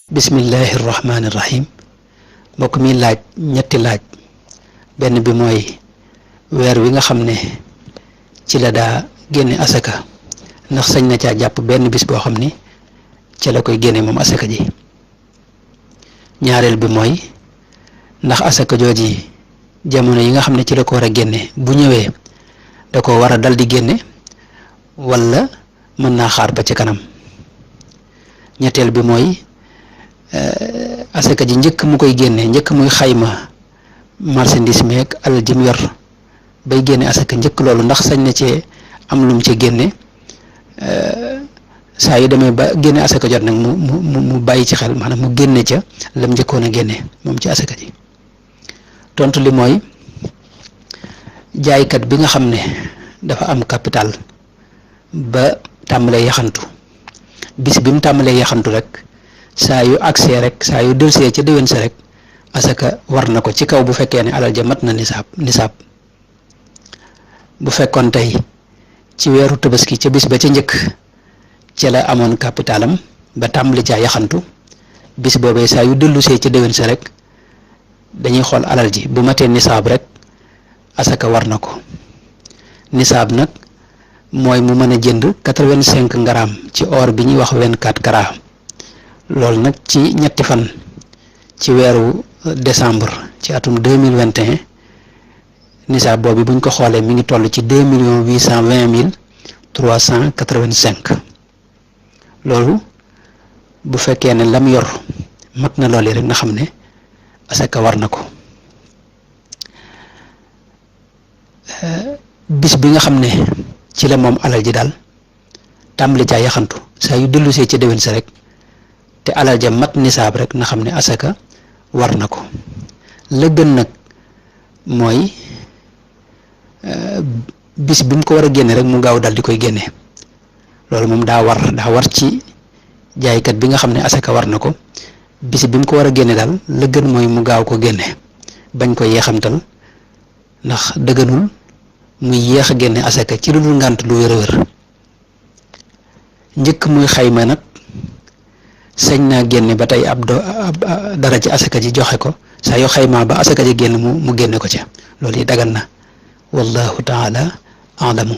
bismillahi rahmaani rahim mbokk mi laaj ñetti laaj benn bi mooy weer wi nga xam ne ci la daa génne asaka ndax sañ na caa jàpp benn bis boo xam ni ci la koy génne moom asaka ji. ñaareel bi mooy ndax asaka jooji jamono yi nga xam ne ci la ko war a génne bu ñëwee da ko war a dal di génne walla mën naa xaar ba ci kanam. ñetteel bi mooy asaka ji njëkk mu koy génne njëkk muy xayma marchandise meeg alal ji mu yor bay génne asaka njëkk loolu ndax sañ na cee am lum ci génne saa yu demee ba génne asaka jot nag mu bàyyi ci xel maanaam mu génne ca lam njëkkoon a génne moom ci asaka ji. tontu li mooy jaaykat bi nga xam ne dafa am capital ba tàmbalee yaxantu bis bi mu tàmbalee yaxantu rek saa yu agsee rek saa yu dëlsee ca déwén sa rek asaka war na ko ci kaw bu fekkee ne alal ja mat na nisaab bu fekkoon tey ci weeru tabaski ca bis ba ca njëkk ca la amoon capitalam ba tàmbali caa yaxantu bis boobee saa yu dellusee ca déwén sa rek dañuy xool alal ji bu matee nisaab rek asaka war na ko. nisaab nag mooy mu mën a jënd 85 grammes ci or bi ñuy wax 24 carats loolu nag ci ñetti fan ci weeru décembre ci atum 2021 nisaab boobu buñ ko xoolee mi ngi toll ci 2,820,385 loolu bu fekkee ne lam yor mat na loolu rek nga xam ne asaka war na ko. bis bi nga xam ne ci la moom alal ji daal tàmbali caa yaxantu saa yu dellusee ca déwén sa rek te alal ja mat nisaab rek na xam ne asaka war na ko. la gën nag mooy bis bi mu ko war a génne rek mu gaaw dal di koy génne loolu moom daa war ci jaaykat bi nga xam ne asaka war na ko bis bi mu ko war a génne daal la gën mooy mu gaaw ko génne bañ ko yeexamtal ndax dëgganul muy yéex a génne asaka ci lu dul ngànt lu wér njëkk muy xayma nag sañ naa génne ba tey ab dara ci asaka ji joxe ko saa yoo xaymaa ba asaka ji génn mu génne ko ca loolu yi dagan na wallahu taala alamu.